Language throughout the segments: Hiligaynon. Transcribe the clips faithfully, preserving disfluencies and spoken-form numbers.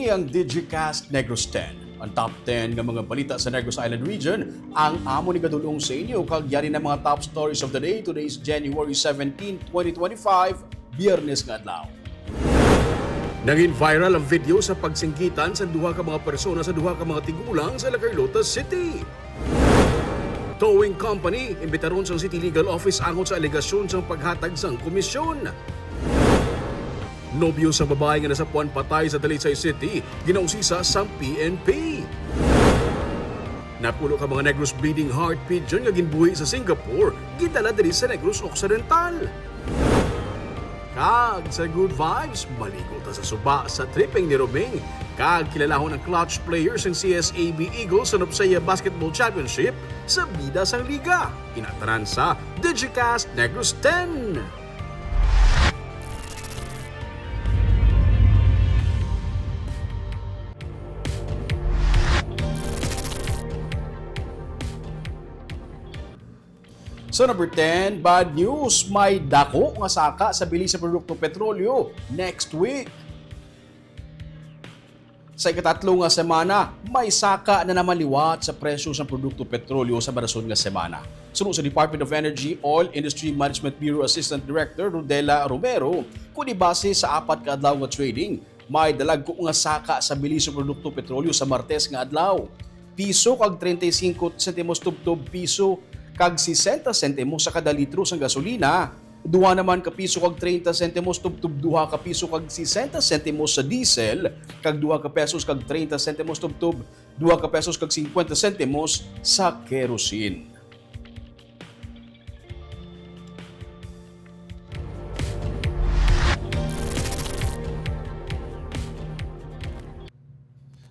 Ang Digicast Negros ten, ang top ten nga mga balita sa Negros Island Region, ang amo ni gadulong sa inyo kag yari na mga top stories of the day. Today is January seventeen, twenty twenty-five, Biyernes nga adlaw. Nangin viral ang video sa pagsinggitan sa duha ka mga persona sa duha ka mga tigulang sa La Carlota City. Towing company, imbitaron sang City Legal Office angot sa alegasyon sang paghatag sang komisyon. Nobyo sang babayi nga nasapuan patay sa Talisay City, ginausisa sang P N P. Napulo ka mga Negros Bleeding Heart Pigeon nga ginbuhi sa Singapore, gidala diri sa Negros Occidental. Kag sa good vibes, maligo ta sa suba sa tripping ni Roming, kag kilalahon ang clutch player sang C S A B Eagles sa Nopsea Basketball Championship sa bida sang liga. Ina tanan sa Digicast Negros ten. Sa number ten, bad news, may dako nga saka sa bili sa produkto petrolyo next week. Sa ikatatlo nga semana, may saka na naman liwat sa presyo sang produkto petrolyo sa marason nga semana. Suno sa Department of Energy Oil Industry Management Bureau Assistant Director Rodela Romero, kung ibase sa apat ka adlaw nga trading, may dalagko nga saka sa bili sa produkto petrolyo sa Martes nga adlaw. Piso kag treinta y cinco sentimos tubtob piso kag sesenta sentimos sa kada litro sang gasolina. Duha naman ka piso kag treinta sentimos tubtob duha ka piso kag sesenta sentimos sa diesel, kag duha ka pesos kag treinta sentimos tubtob duha ka pesos kag cincuenta sentimos sa kerosene.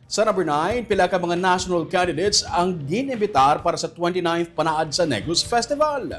Sa number nine, pila ka mga national candidates ang gin-imbitar para sa twenty-ninth Panaad sa Negros Festival.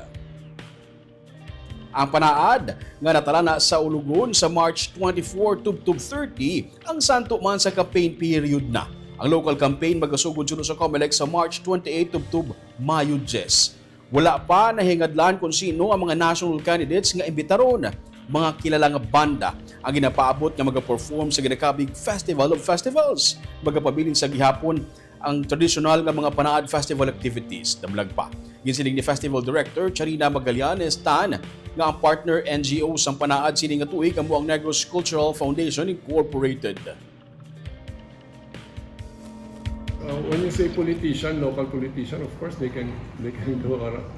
Ang panaad nga natalana sa Ulugon sa March twenty-four tubtob thirty, ang santo man sa campaign period na. Ang local campaign magasugod suno sa Comelec sa March twenty-eight tubtob Mayo diyes. Wala pa nahingadlan kon sino ang mga national candidates nga imbitaron. Mga kilala nga banda ang ginapaabot nga magaperform sa ginakabig Festival of Festivals. Magapabilin sa gihapon ang tradisyonal nga mga Panaad Festival activities. Damlag pa, ginsiling ni Festival Director Charina Magallanes Tan nga ang partner N G O sang Panaad sini nga tuig amo ang Negros Cultural Foundation Incorporated. Uh, when you say politician, local politician, of course they can they can go around.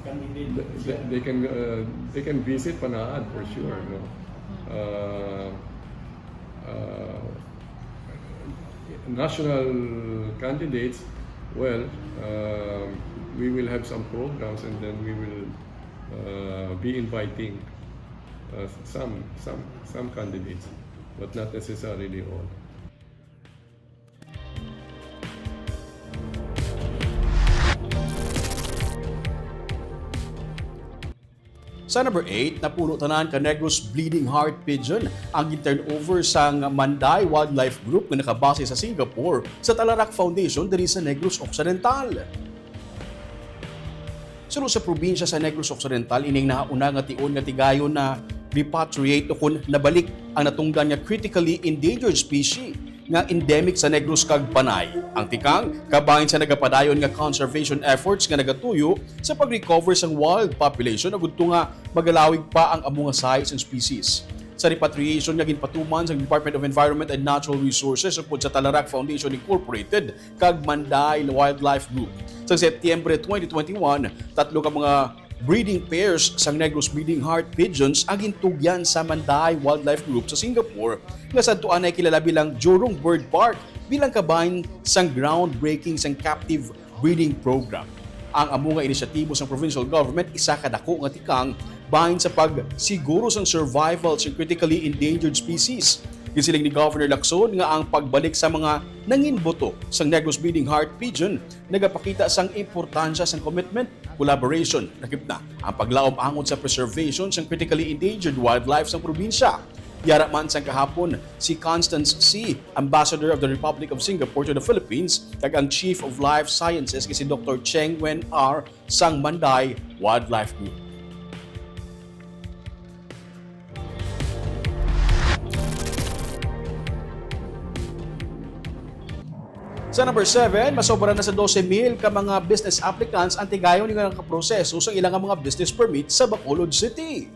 They, they can uh, they can visit Panaad for sure, no. Uh, uh, national candidates, well, um, we will have some programs and then we will uh, be inviting uh, some some some candidates, but not necessarily all. Sa number eight, napulo tanan ka Negros Bleeding Heart Pigeon ang gin-turnover sang Manday Wildlife Group nga nakabase sa Singapore sa Talarak Foundation diri sa Negros Occidental. Suno sa probinsya sa Negros Occidental, ining nahauna nga tion nga tigayon na repatriate o kon nabalik ang natungdan nga critically endangered species nga endemic sa Negros kag Panay. Ang tikang, kabahin sa nagapadayon nga conservation efforts nga nagatuyo sa pag-recover sang wild population agudto nga magalawig pa ang amo nga size sang species. Sa repatriation nga ginpatuman sang Department of Environment and Natural Resources upod sa Talarak Foundation Incorporated kag Manday Wildlife Group, sa Setyembre twenty twenty-one, tatlo ka mga breeding pairs sang Negros Bleeding Heart Pigeons ang gintugyan sa Manday Wildlife Group sa Singapore, nga sadto anay kilala bilang Jurong Bird Park, bilang kabahin sang groundbreaking sang captive breeding program. Ang amo nga inisyatibo sang provincial government isa ka dako nga tikang bahin sa pagsiguro sang survival sang critically endangered species. Gisiling ni Governor Lacson nga ang pagbalik sa mga nanginbuto sang Negros Bleeding Heart Pigeon nagapakita sang importansya sang commitment, collaboration, lakip na ang paglaom angot sa preservation sang critically endangered wildlife sang probinsya. Yara man sang kahapon si Constance Sy, Ambassador of the Republic of Singapore to the Philippines, kag ang Chief of Life Sciences nga si Doktor Cheng Wen R sang Manday Wildlife Group. Sa number seven, masobra na sa dose mil ka mga business applicants ang tigayon nga nakaproseso sa ila nga mga business permit sa Bacolod City.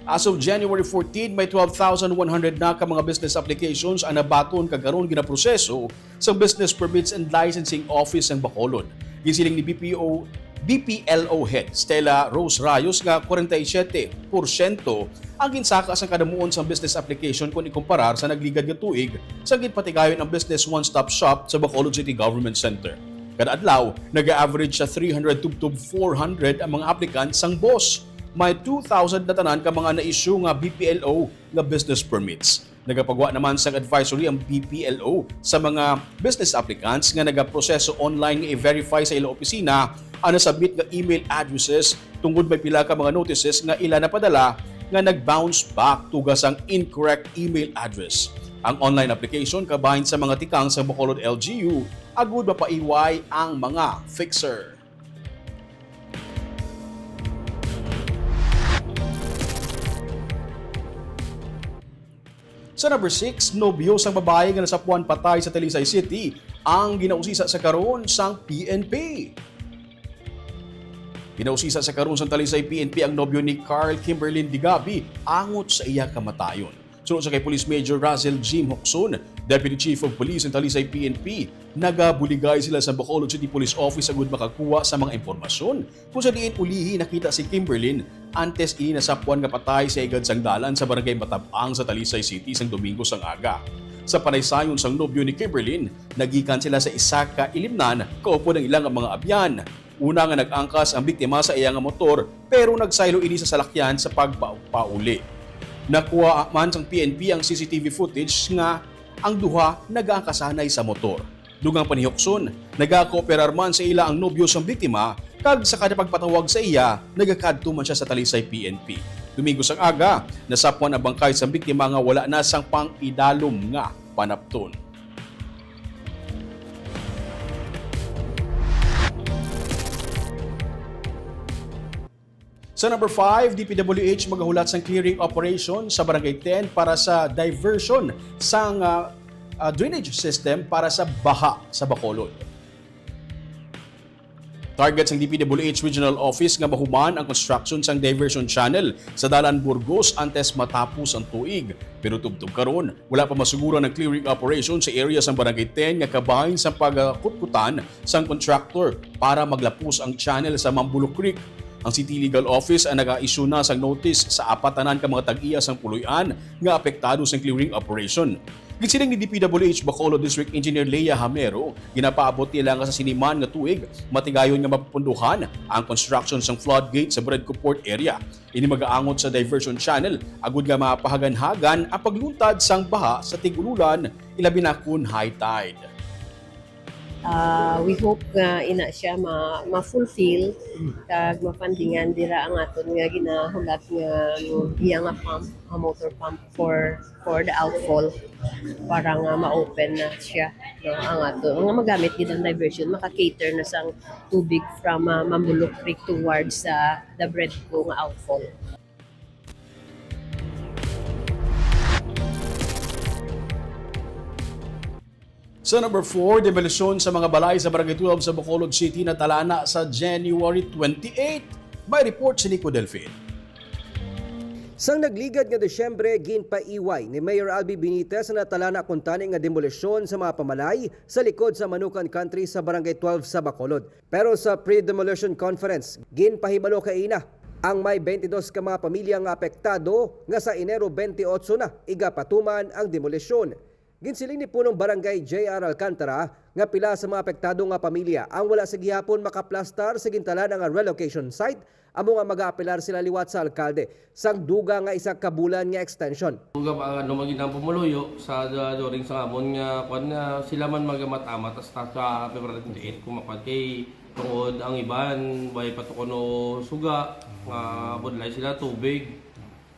As of January fourteen, may twelve thousand one hundred na ka mga business applications ang nabaton kag karon ginaproseso sa Business Permits and Licensing Office sang Bacolod. Ginsiling ni B P O, B P L O Head Stella Rose Rayos nga forty-seven porsyento ang ginsaka sang kadamuon sang business application kon ikumparar sa nagligad nga tuig sa ginpatigayon ang Business One Stop Shop sa Bacolod City Government Center. Kada adlaw, nag-average sa three hundred tubtob four hundred ang mga applicants sang BOSS. May two thousand na tanan ka mga na-issue nga B P L O nga business permits. Nagapagwa naman sang advisory ang B P L O sa mga business applicants nga nagaproseso online nga i-verify sa ila opisina ang nasubmit nga email addresses tungod may pila ka mga notices nga ila napadala nga nag-bounce back tuga sang incorrect email address. Ang online application kabahin sa mga tikang sa Bacolod L G U agud mapaiway ang mga fixer. Sa number six, nobyo sang babayi nga nasapuan patay sa Talisay City ang ginausisa sa karon sang P N P. Ginausisa sa karon sang Talisay P N P ang nobyo ni Carl Kimberlin Digabi angot sa iya kamatayon. Suno sa kay Police Major Russell Jim Hocson, Deputy Chief of Police ng Talisay P N P, nagabuligay sila sa Bacolod City Police Office agud makakuha sa mga impormasyon kung sa diin ulihi nakita si Kimberlin antes ini nasapuan nga patay sa igad sang dalan sa Barangay Matabang sa Talisay City sang Domingo sang aga. Sa panaysayon sang nobyo ni Kimberlin, nagikan sila sa isa ka ilimnan kaupod ang ilang mga abyan. Una nga nag-angkas ang biktima sa iya nga motor, pero nagsaylo ini sa salakyan sa pagpauli. Nakuha man sang P N P ang C C T V footage nga ang duha nagaangkasanay sa motor. Dugang pa ni Hocson, nagakooperar man sa ila ang nobyo sang biktima, kag sa kada pagpatawag sa iya, nagakadto man siya sa Talisay P N P. Domingo sang aga, nasapuan ang bangkay sang biktima nga wala na sang pang-idalom nga panapton. Sa number five, D P W H magahulat sang clearing operation sa Barangay ten para sa diversion sang, ah, ah, drainage system para sa baha sa Bacolod. Target sang D P W H Regional Office nga mahuman ang construction sang diversion channel sa Dalan Burgos antes matapos ang tuig. Pero tubtob karon, wala pa masuguran ang clearing operation sa area sang Barangay ten nga kabahin sang pagkutkutan sang contractor para maglapos ang channel sa Mambulok Creek. Ang City Legal Office ang nag-a-issue na sang notice sa apat tanan ka mga tag-iya sang puloy-an nga apektado sang clearing operation. Ginsiling ni D P W H Bacolod District Engineer Leah Hamero, ginapaabot nila nga sa sini man nga tuig, matigayon nga mapupunduhan ang construction sang floodgate sa Bredco Port Area. Ini magaangot sa diversion channel agud nga mapahaganhagan ang pagluntad sang baha sa tig-ululan, ilabi na kon high tide. Ah, we hope nga ina siya ma, ma-fulfill kag mafundingan dira ang aton nga ginahulat nga iya nga pump, a motor pump for for the outfall para nga ma-open na siya, no, ang ato nga magamit gid ang diversion, maka-cater na sang tubig from ah, Mambulok Creek towards sa the Bredco nga outfall. Sa number four, demolisyon sa mga balay sa Barangay twelve sa Bacolod City natalana sa January twenty-eight. May report si Nico Delfin. Sang nagligad nga Disyembre, ginpaiway ni Mayor Albi Benitez ang natalana kuntani nga demolisyon sa mga pamalay sa likod sa Manukan Country sa Barangay twelve sa Bacolod. Pero sa pre-demolition conference, ginpahibalo kaina ang may twenty-dos ka mga pamilya nga apektado nga sa Enero twenty-eight na igapatuman ang demolisyon. Ginsiling ni Punong Barangay J R Alcantara nga pila sa mga apektado nga pamilya ang wala sa gihapon makaplastar sa gintalana nga relocation site, amo nga magaapelar sila liwat sa alkalde sang dugang nga isa ka bulan nga extension. Dugang pa ano maging ang pumuluyo sa during sa amon nga kwan nga sila man magamat-amat hasta sa February twenty-eight kung mapad kay tungod ang iban way pa to kuno suga nga budlay sila tubig.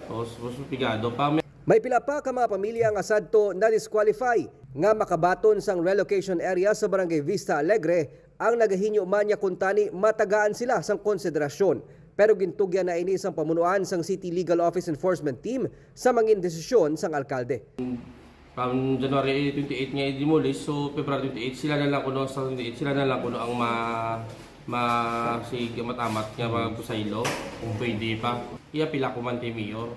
Tapos mas pigado pa. May pila pa ka mga pamilya nga sadto na-disqualify nga makabaton sang relocation area sa Barangay Vista Alegre ang nagahinyo man nga kuntani matagaan sila sang konsiderasyon. Pero gintugyan na ini sang pamunuan sang City Legal Office Enforcement Team sa mangin desisyon sang alkalde. From January twenty-eight nga i-demolish, so February twenty-eight, sila na lang kuno, sa twenty-eight, sila na lang kuno ang ma-, ma-, sige, matamat nga magpasaylo, kung pwede pa. Iya pila ko man kay Mayor.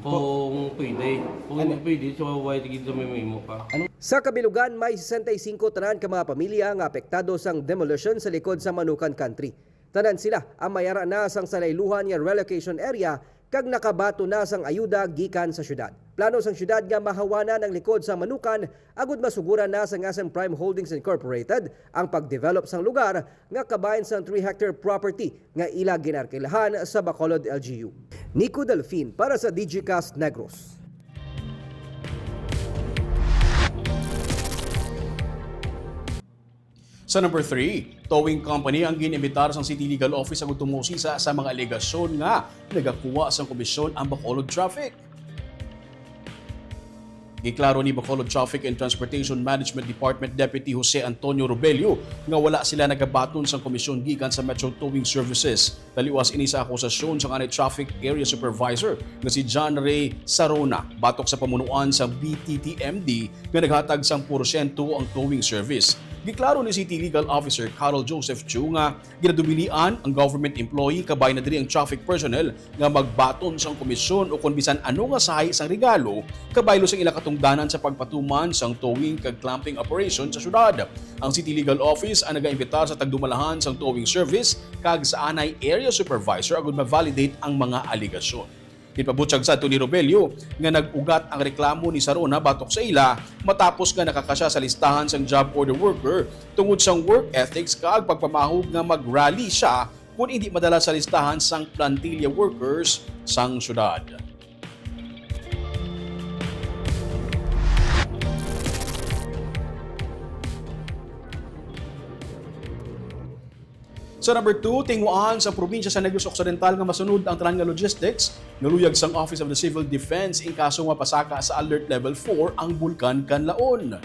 Kung pwede. Kung hindi pwede, so why gid sa may mo pa? Sa Kabilugan, may sesenta y cinco tanan ka mga pamilya nga apektado sang demolition sa likod sa Manukan Country. Tanan sila ang may ara na sang salayluhan nga relocation area kag nakabaton na sang ayuda gikan sa syudad. Plano sang syudad nga mahawanan ang likod sa Manukan agud masuguran na sang Asam Prime Holdings Incorporated ang pagdevelop sang lugar nga kabahin sang three hectare property nga ila ginarkilahan sa Bacolod L G U. Nico Delfin para sa Digicast Negros. Sa number three, towing company ang gin-imbitar sang City Legal Office agud tumosisa sa mga alegasyon nga nagakuha sang komisyon ang Bacolod Traffic. Giklaro ni Bacolod Traffic and Transportation Management Department Deputy Jose Antonio Robelio nga wala sila nagabaton sang komisyon gikan sa Metro Towing Services. Taliwas ini sa akusasyon sang anay Traffic Area Supervisor nga si John Ray Sarona batok sa pamunuan sa B T T M D nga naghatag sang porsyento ang towing service. Giklaro ni City Legal Officer Carol Joseph Chu nga ginadubilian ang government employee, kabay na diri ang traffic personnel, nga magbaton sang komisyon o kon bisan ano nga sahi sang regalo kabaylo sang ila katungdanan sa pagpatuman sang towing kag clamping operation sa syudad. Ang City Legal Office ang nagaimbitar sa tagdumalahan sang towing service kag sa anay area supervisor agud ma-validate ang mga alegasyon. Ginpabutyag sadto ni Robelio nga nag-ugat ang reklamo ni Sarona batok sa ila matapos nga nakakasya sa listahan sang job order worker tungod sang work ethics kag pagpamahog nga mag-rally siya kon indi madala sa listahan sang plantilla workers sang syudad. Sa number two, tinguhaan sa probinsya sa Negros Occidental nga masunod ang tanan nga logistics nga luyag sang Office of the Civil Defense in kaso mapasaka sa Alert Level four ang Bulkan Kanlaon.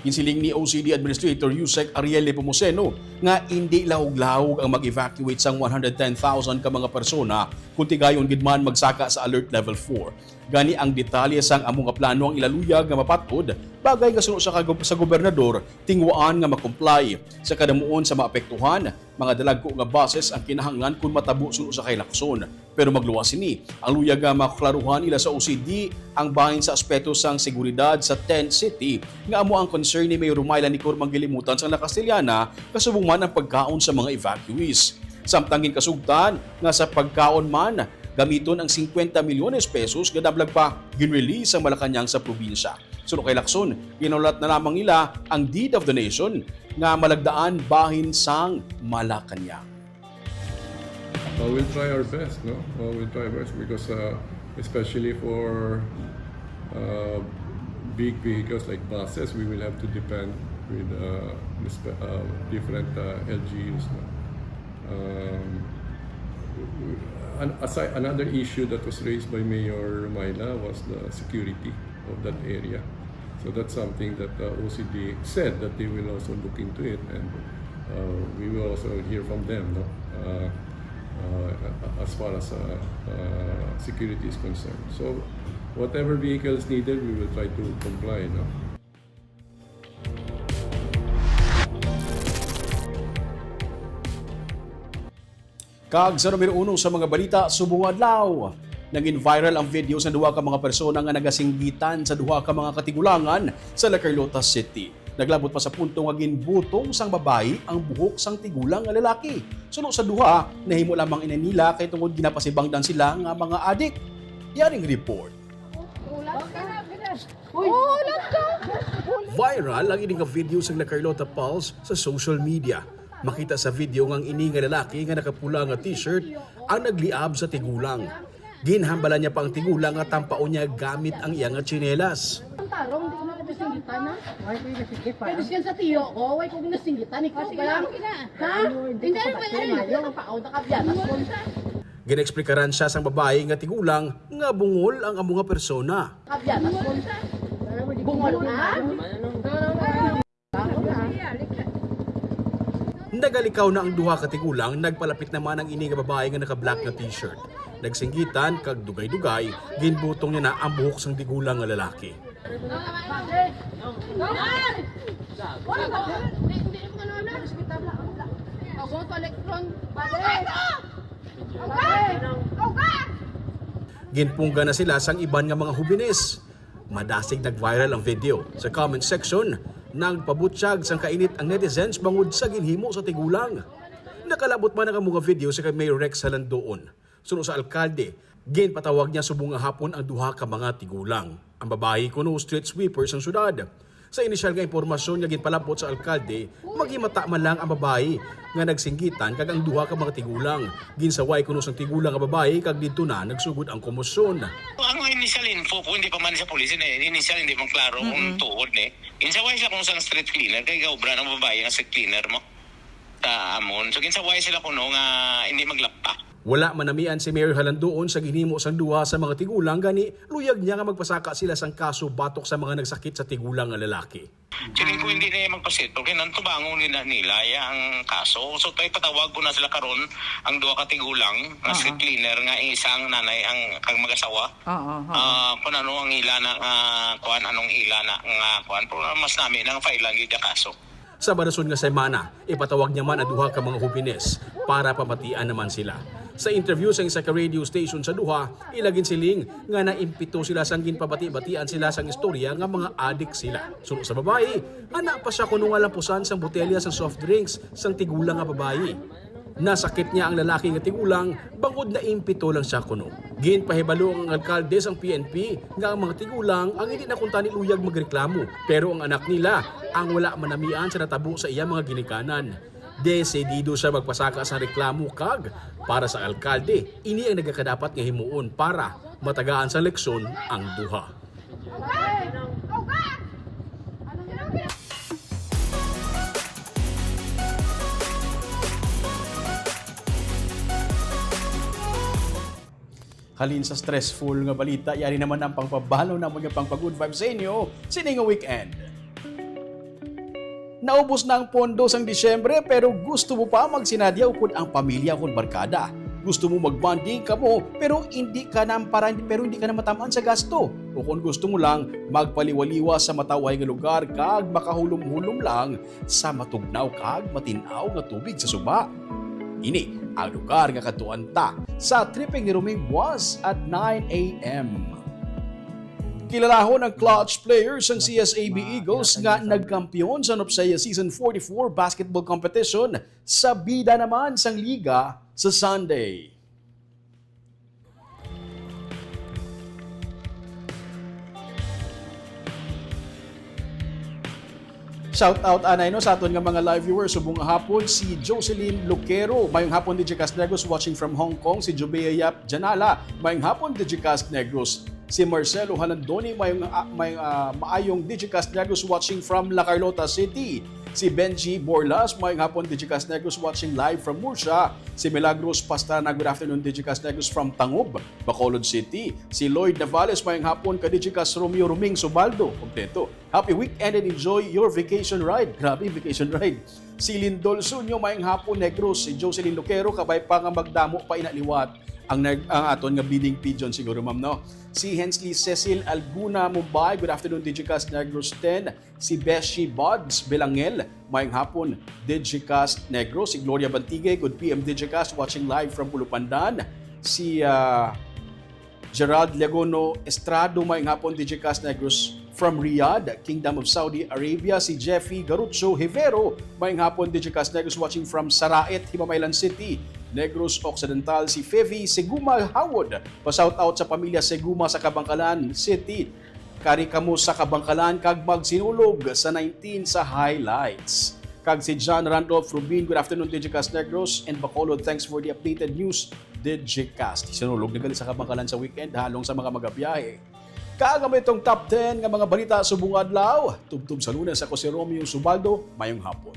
Ginsiling ni O C D Administrator Yusek Ariel Nepomuceno nga indi lahog-lahog ang mag-evacuate sang one hundred ten thousand ka mga persona kung tigayon gid man magsaka sa Alert Level four. Gani ang detalye sang amo nga plano ang ilaluyag nga mapat-od, bagay nga suno sa kag-, sa gobernador, tinguhaan nga ma-comply. Sa kadamuon sa maapektuhan, mga dalagko nga buses ang kinahanglan kon matabo suno sa kay Lacson. Pero magluwas sini, ang luyag nga maklaruhan nila sa O C D ang bahin sa aspeto sang seguridad sa tent city nga amo ang concern ni Mayor Rumayla Nicor Mangilimutan sang La Castellana, kasubong man ang pagkaon sa mga evacuees. Samtang ginkasugtan nga sa pagkaon man, gamiton ang singkwenta milyones pesos nga nablag pa ginrelease sa Malacañang sa probinsya. Suno kay Lacson, ginahulat na lamang nila ang deed of donation nga malagdaan bahin sang Malacañang. Uh, we'll try our best, no? Uh, we'll try our best because, uh, especially for uh, big vehicles like buses, we will have to depend with uh, respe- uh, different uh, L G Us. No? Um, an- aside, another issue that was raised by Mayor Rumayla was the security of that area. So that's something that uh, O C D said that they will also look into it, and uh, we will also hear from them, no? Uh, uh, as far as uh, uh, security is concerned. So whatever vehicle is needed, we will try to comply, no? Kag sa numero uno sa mga balita subong nga adlaw, nagin viral ang video sa duha ka mga persona nga nagasinggitan sa duha ka mga katigulangan sa La Carlota City. Naglabot pa sa punto nga ginbutong sang babayi ang buhok sang tigulang nga lalaki. Suno sa duha, nahimo lamang ini nila kay tungod ginapasibangdan sila nga mga adik. Yaring report. Viral ang ini nga video sang La Carlota Pulse sa social media. Makita sa video nga ang ini nga lalaki nga nakapula nga t-shirt ang nagliab sa tigulang. Ginhambalan niya pa ang tigulang nga tampaon niya gamit ang iya nga tsinelas. Ang tarong, di ko na napisinggitan na. Ay, kaya nasigit pa. Pwede siya sa tiyo ko, way ko ginasinggitan, ikaw ba lang? Ha? Hindi, ano ba yan? Yung paon na kabyanas ko. Ginaeksplikaran siya sang babayi nga tigulang nga bungol ang amo nga persona. Kabyanas ko. Bungol na? Nagalikaw na ang duha ka tigulang, nagpalapit naman ang ini nga babayi nga naka-black nga t-shirt. Nagsinggitan kag dugay-dugay, ginbutong niya na ang buhok sang tigulang nga lalaki. Ginpungga na sila sang iban nga mga hubines. Madasig nag-viral ang video. Sa comment section, nagpabutyag sang kainit ang netizens bangod sa ginhimo sa tigulang. Nakalabot man ang mga video sa kay Mayor Rex Halandoon. Suno sa alkalde, ginpatawag niya subong nga hapon ang duha ka mga tigulang. Ang babayi kuno street sweeper sang syudad. Sa inisyal nga impormasyon nga ginpalabot sa alkalde, maghimata man lang ang babayi nga nagsinggitan kag ang duha ka mga tigulang. Ginsaway kuno sang tigulang nga babayi kag didto na nagsugod ang komosyon. Ang initial info ko, hindi pa man sa police, eh, initial, hindi man klaro kung Mm-mm. tuod, eh. Ginsaway sila kung sang street cleaner, kay gaobra ng babayi nga street cleaner mo sa amon. So, ginsaway sila kuno nga hindi maglapa. Wala manamian si Mayor Halandoon sa ginhimo sang duha sa mga tigulang, gani luyag niya nga magpasaka sila sang kaso batok sa mga nagsakit sa tigulang nga lalaki. Siling ko, hindi na iya magpasettle kay nang tubangon nila, nila ya ang kaso. So, tay patawag ko na sila karon, ang duha ka tigulang nga Oo. street cleaner nga isang nanay ang, ang mag-asawa. Oo, oo. Ah, kung ano ang ila na, ah, kuan, anong ila na nga kuan, pero mas nami nang file lang gyud ang kaso. Sa marason nga semana, ipatawag niya man ang duha ka mga hubines para pamatian naman sila. Sa interview sa isa ka radio station sa duha, ila ginsiling nga naimpito sila sang ginpabati-batian sila sang istorya nga mga adik sila. Suno sa babayi, ana pa siya kuno nga lampusan sang botelya sang soft drinks sang tigulang nga babayi. Nasakit niya ang lalaki nga tigulang bangod naimpito lang siya kuno. Ginpahibalo ang alkalde sang P N P nga ang mga tigulang ang hindi na kuntani luyag magreklamo, pero ang anak nila ang wala manamian sa natabo sa iya mga ginikanan. Desidido siya magpasaka sa reklamo kag, para sa alkalde, ini ang nagakadapat nga himuon para matagaan sa leksyon ang duha. Halin sa stressful nga balita, yari naman ang pangpabalo namon nga pangpa-good vibes sa inyo sini nga weekend. Naubos na ang pondo sang Disyembre, pero gusto mo pa magsinadya upod ang pamilya kon barkada? Gusto mo magbonding kamo, pero hindi ka na para, pero hindi ka na matamaan sa gasto? O kon gusto mo lang magpaliwaliwa sa matawhay nga lugar kag makahulom-hulom lang sa matugnaw kag matin-aw nga tubig sa suba? Ini ang lugar nga kadtuan ta sa tripping ni Roming buwas at nine a m. Kilalahon ang clutch player sang C S A B Eagles nga nagkampiyon sa Nopsea Season forty-four basketball competition sa bida naman sang liga sa Sunday. Shout out anay, no, sa aton nga mga live viewers subong nga hapon, si Jocelyn Luquero, mayong hapon, Digicast Negros, watching from Hong Kong. Si Jubea Yap Janala, mayong hapon, Digicast Negros. Si Marcelo Halandoni, mayong, ah, may, ah, maayong Digicast Negros, watching from La Carlota City. Si Benji Borlas, mayong hapon, Digicast Negros, watching live from Murcia. Si Milagros Pastrana, good afternoon, Digicast Negros, from Tangub, Bacolod City. Si Lloyd Navales, mayong hapon, ka Digicast Romeo Roming Subaldo, kompleto. Happy weekend and enjoy your vacation ride. Grabe, vacation ride. Si Lindol Sunyo, mayong hapon, Negros. Si Jocelyn Luquero, kabay pa nga magdamo pa ina liwat ang nag-, ang aton nga bidding pigeon siguro, ma'am, no? Si Hensley Cecil Alguna, Mumbai, good afternoon, Digicast Negros ten. Si Beshi Buds Belangel, mayong hapon, Digicast Negros. Si Gloria Bantigue, good P M Digicast, watching live from Pulupandan. Si, ah, Gerald Legono Estrado, mayong hapon, Digicast Negros from Riyadh, Kingdom of Saudi Arabia. Si Jeffy Garucho Hivero, mayong hapon, Digicast Negros, watching from Saraet, Himamaylan City, Negros Occidental. Si Fevy Seguma Howard, pa-shout out sa pamilya Seguma sa Kabangkalan City. Kari kamo sa Kabangkalan kag magsinulog sa nineteen sa highlights. Kag si John Randolph Rubin, good afternoon, Digicast Negros and Bacolod. Thanks for the updated news, Digicast. Sinulog na gali sa Kabangkalan sa weekend, halong sa mga magabiyahe. Kag amo itong top ten nga mga balita subong adlaw. Tubtob sa Lunes, ako si Romeo Subaldo. Mayong hapon.